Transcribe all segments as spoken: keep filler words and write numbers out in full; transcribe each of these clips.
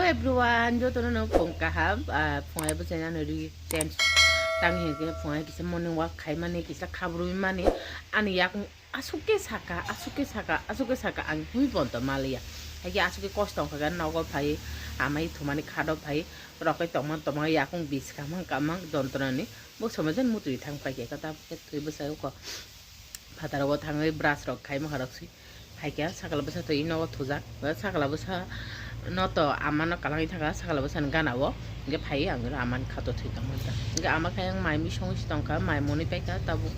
Everyone, jotono no phung kaham, ah, phung ai bwsai ano ri change tang hinkhe phung ai kisa morning walk khai mani, kisa khabrui mani, ani yakung aswk khe saka, aswk khe saka, aswk khe saka, ang hui bonto maliya. Haikhe aswk khe kosto wngkha khe nogo phai, amai thumani khado phai, rokhe tongma tongma yakung bis kamang kamang jontona ni, bo somojan mutui thang paikha khe tabuk khe thwi bwsai wngkha. Phataro o thangwi brush rok khai mokha rok swi. Phaikha sakla bwsa to ino o thujak. Sakla bwsa no to ama no kalangwi thangkha, sakla bwsa ni gana o. Hwnkhe phai ang ro ama ni khato thwi tongmani ta. Hwnkhe ama khai ang mai mui songwi si tongkha, mai moni paikha, tabuk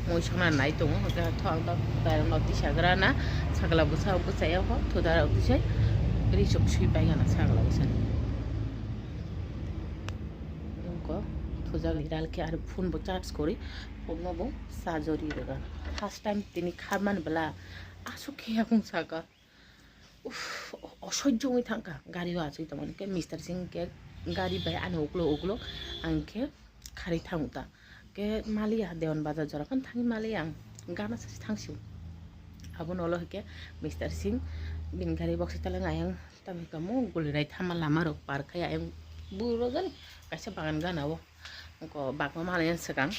mui songna nai tongo. Hwnkhe tho ang ta tairok no tisa gra na, sakla bwsa o bwsai o ho, thuda rok tisai ri chuk swi paikha na sakla bwsa ni. Wngkha thujak ni ral khe aro phone bo charge kwrwi, phone no bo charge o ri rwkha. First time tini kharmani bwla aswk khe yakung saka. Uff, osoijjo wngwi thangkha, gari o achugwi tongmani khe Mister Singh khe gari bai ani uklok uklok ang khe kharwi thango ta. Khe maliya Dewan Bazar jora phano thangwi maliya ang, gana sachi thangsio. Abono ulo hwnkhe Mister Singh bini gari box taleng ayang tamni kamo gulirei thama lama rok par khai ayang buro jani kaisa bagan gana o. Wngkha bakma manwi swkang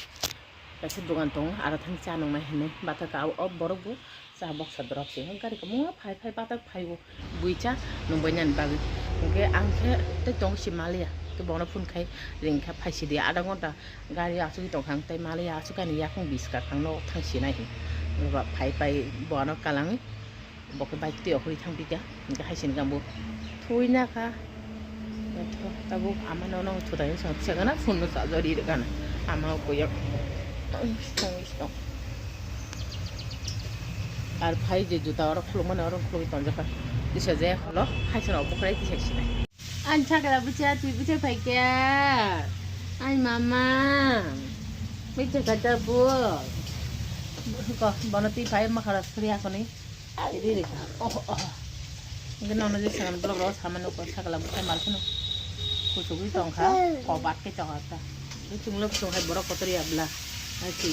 kaisa dogan tongo, aro thang cha nwngnai hinwi bathaka o borok bo cha boksa drop se gari kwbangma phai phai bathak phai o bui cha nungbai nani bagwi. Hwnkhe ang khe tei tong si maliya, tei bono phone khai ring kha phai sidi adha ghonta gari achugwi tongkha ang tei maliya aswk ani yakung biska khang no thang sinai hinwi phai phai bono kalangwi. Bo khe bike twi okhorwi thang phi kha, hwnkhe hai sini khe ang bo thwi na kha. Tabuk ama no, no thutai wng song, phisa gana phone no charge o ri rwkha na. Ama o koi o. Ar phai je juta oro khuluk mani oro khuluk tonjak kha. Tisa je holo, hai sini obo khe tisa sinai. Ani sakla bwsa twi bwsa phai kha. Ai mama. Bwsa kha tabuk. Ko, bono twi phai ma khara suri akoni. Ri ri kha. Oh, oh. Hwnkhe nono je sagan block rok samani uko sakla bwsa mal phano kuchugwi tongkha, kobat khe tongkha ta. Bwswk le bwswk hai borok kotor ya bwla. Hai si.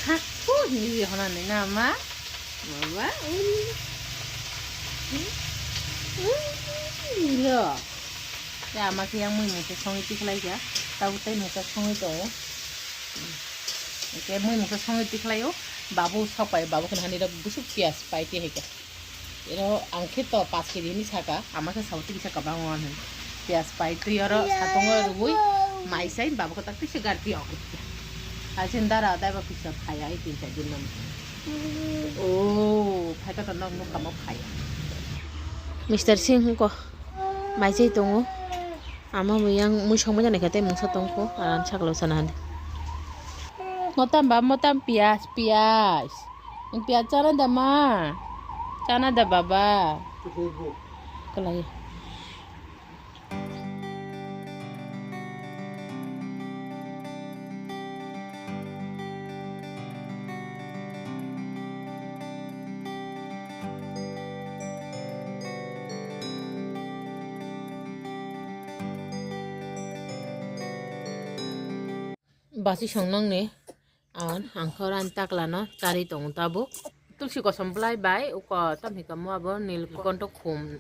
Khakhu hinwi honani na ma? Baba, ui. Ui, ui, lo. Tei ama khe yang mui mungsa songwi tikhlai kha. Tabuk tei mungsa songwi tongo. Hwnkhe mui mungsa songwi tikhlai o. Babu sok pai, babu kheno hani rok bwswk piyaj pai tei hai kha. Iro ang khe to paanch kg hinwi saka, ama khe sao twi kisa kwbangma hinwi. Piyaj pai twi oro satungo rwui mai sai, baba khe tak twi se gari twi ok. Hai sin dara daiba kisa phai ai tin char din nang. Oh, phai kha to nok nukha mo phai. Mister Singh ko mai sai tongo. Ama bo yang mui songma jani khe tei mungsa tongkho, aram saklo sana hande. Motam ba, motam piyaj, piyaj. Piyaj chana da ma? Chana da baba. Kalai. Basi song nang ni. Ang, ang khe oro ani takla no charwi tongo tabuk. Tulsi kosom bwlai bai uko tamni kamo abo nilkonto khum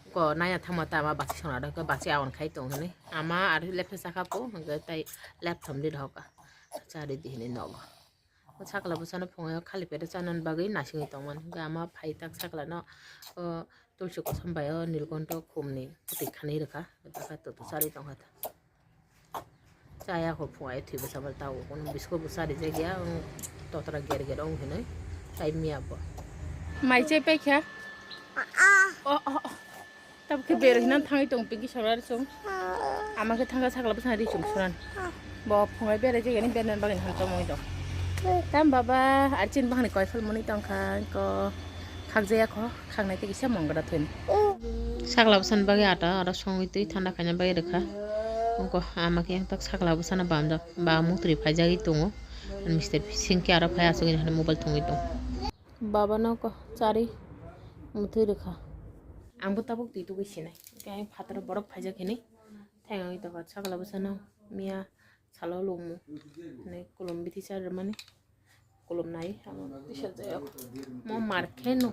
uko naya thangma ta ama basi songna rw khe basi awan khai tong hwnwi. Ama ari lepsa chakha po hwnkhe tai lepthom di rw kha. Charwi di hwnwi nogo. Sakla bwsano phungo khali pete chanani bagwi naisingwi tongmani. Hwnkhe ama phai tak sakla no, o, Tulsi kosom bai o nilkonto khumni kwtwi khanwi rwkha, bwkha to to charwi tongkha ta. Chaya kho phungai thwi bwsa bwla ta o, kono biscuit bo charijak ya, totra ger ger ong hinwi tai miya bo. Mai chai paikha. O, o, o. Tabuk khe bero hinang thangwi tong pinki sorar chung. Ama khe thangkha sakla bwsang ri chung suran. Bo phungai berai jagani bernan bagwi ham tongmani dong. Tam baba, archin bahani koi phal mani tongkha, ko. Khakjaya kho, khaknai tei kisa mongra thwini. Sakla bwsani bagwi ata aro songwi twi thanda khaina bagwi rwkha. Wngkha ama khe yang tak sakla bwsano bamjak, ba muktrwi phaijagwi tongo. Mister Singh khe aro phai asugwi mobile thwngwi tongo. Baba no ko charwi mwthwi rwkha. Ang bo tabuk twi tugwi sinai. Khe phataro borok phaijak hinwi thangwi tongkha sakla bwsano miya. Salo lumo. Nai kolom bithi cha rwmani. Kolom nai amo tisa jaya. Mo mar khe no.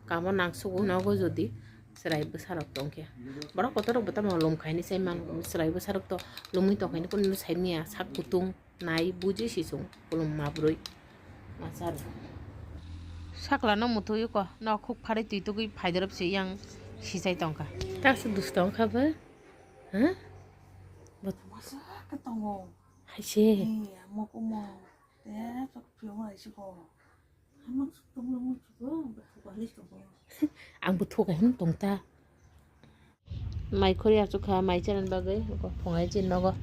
Kamo nang sugo nogo jodi. Chwrai bwsarok tongkhe. Borok kotorrok bo tamo lom khaini sai man, chwrai bwsarok to lomwi tongkhaini, kunu sai manya, sak kutung, nai, buji si chwng, kulum mabrwi. Masa rw. Sakla no muthwi ko, no khuk pharwi twi tugwi phaidorop se yang sisai tongkha. Taksa dusto wngkha bo? Ha? Bo masa khe tongo. Hai se. Ni amo kumo. Te sok phiyong ai se ko. Ang bo thuka hin tong ta. Mai khori achukha, mai chana bagwi phungai chin nogo.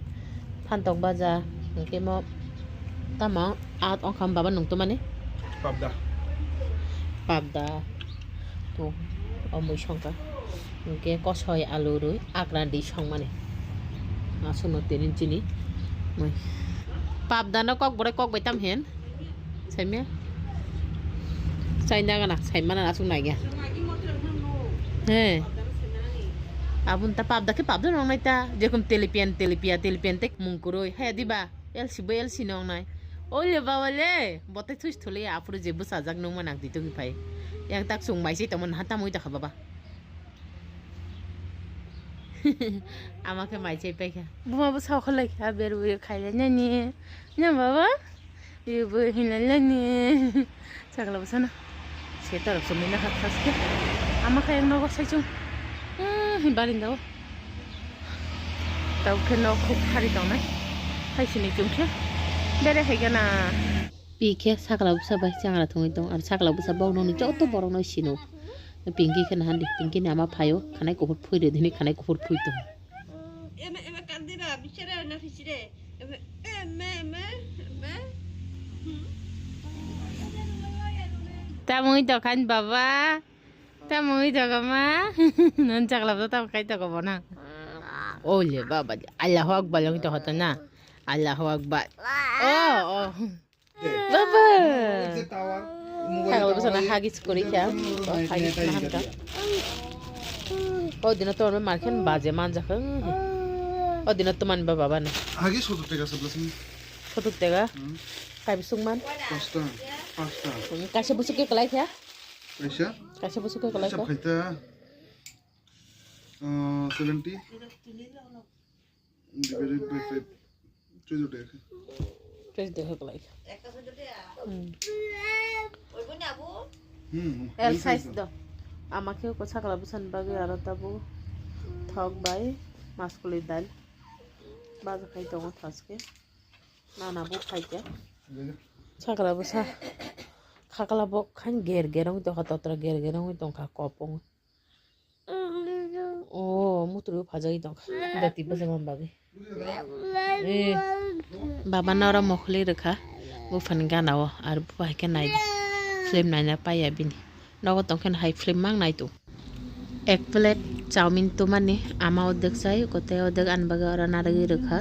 Phantok baja, hwnkhe mo tamo at ongkham baba nung tumani. Pabda. Pabda. Tu, o mui songkha. Hwnkhe kosoi alu rwi agra di songmani. Aswkno tini chini. Mui. Pabda no kok bore kok bai tam hen. Saimya. Saina gana, saimana aswk naiya. He. Abun ta pabda khe pabda nong nai ta. Jekum telepian, telepia, telepian tek mung kurui. He diba? L C bo L C nong nai. Oile baba le. Bote thuis thuli apuru je bwsajak nung manak di tugi phai. Yang tak sung mai se tamo naha tamui ta kha baba. Ama khe mai chai paikha. Buma bo sao kholai kha, beru beru khailai nani. Nya baba? Ibo hinlai nani. Chakla bwsano. Se torok chumui nakha khaske. Ama khe nogo sai chung. Hmm, barinda o. Tau khe nok khuk khari tongnai. Hai sini chung khe. Bere hai gana. Pi khe sakla bwsa bai changra thungwi tong. Ar sakla bwsa bok nokni joto borok no sino. Pinky khe nahan di, Pinky ni ama phaio, khanai kuphur phui rw di hinwi khanai kuphur phui tong. Ema, ema, kandira, bichara, na, bichire. Ema, ema, ema, ema. Tamui tokhan baba. Tamui tokama. Non chaklap to tam khai toko bona. Ole baba, Allahu Akbar long to hota na. Allahu Akbar. Oh, oh. Baba. Sakla bwsano hagis kwrwi kha. Hagis mahan kha. O dino to markhen baje manjakha. O dino to man baba bano. Hagis sotot tega sabla sini. Sotot tega? Hmm. Kai bisuk man? Pasta. Pasta. Hmm, kaisa busuk ke kelai kha? Kaisa? Kaisa busuk ke kelai kha? Kaisa khaita. Uh, seventy. Divided by five. Three to take. Three to take, like. Hmm. Hmm, L size do. Ama khe ko sakla bwsani bagwi aro tabuk thok bai maskuli dal. Baja khai tongo thaske. Nana bo khai khe. Sakla bwsa. Khakla bo khan ger ger wngwi tongkha, totra ger ger wngwi tongkha, kopong. O, mutru phajagwi tongkha. Dati bwsajak man bagwi. Eh, baba noro mokhli rwkha. Buphani gana o, ar bupha hai khe nai. Film naina paiya bini. Nogo tongkhe hai film mang nai tu. Ek plate chowmin tumani, ama odek chai, kote odek ani bagwi oro narwgwi rwkha.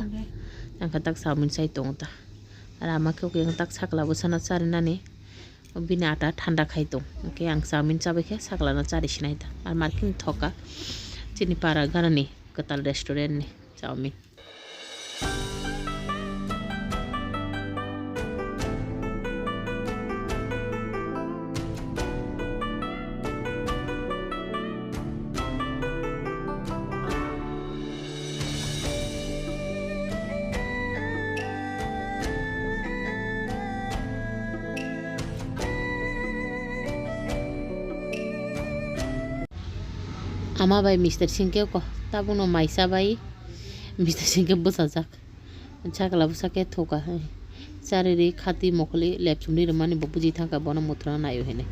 Ang khe tak chowmin chai tongo ta. Ar ama khe tak sakla bwsano charinani. Bini ata thanda khai tong. Hwnkhe ang chowmin chabai khe saklano chari sinai ta. Ar markhe thoka chini para ganani kwtal restaurant ni chowmin. Ama bai Mister Singh khe ko, tabukno maisa bai Mister Singh khe bwsajak. Sakla bwsa khe thoka hai. Chariri khati mokhli lep chumri rwmani bo buji thangkha bono muthuna naio hinwi.